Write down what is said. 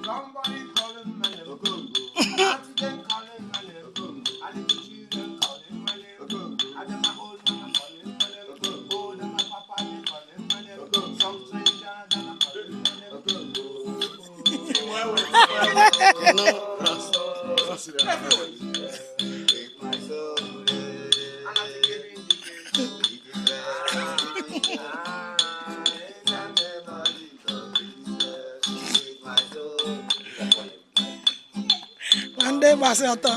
Somebody calling my name. Accident calling my name. I the children calling my name. I them my old man calling my name. Oh, them my papa they calling my name. Some stranger that are calling my name. And I think it Na ndị gbasị ọtọ.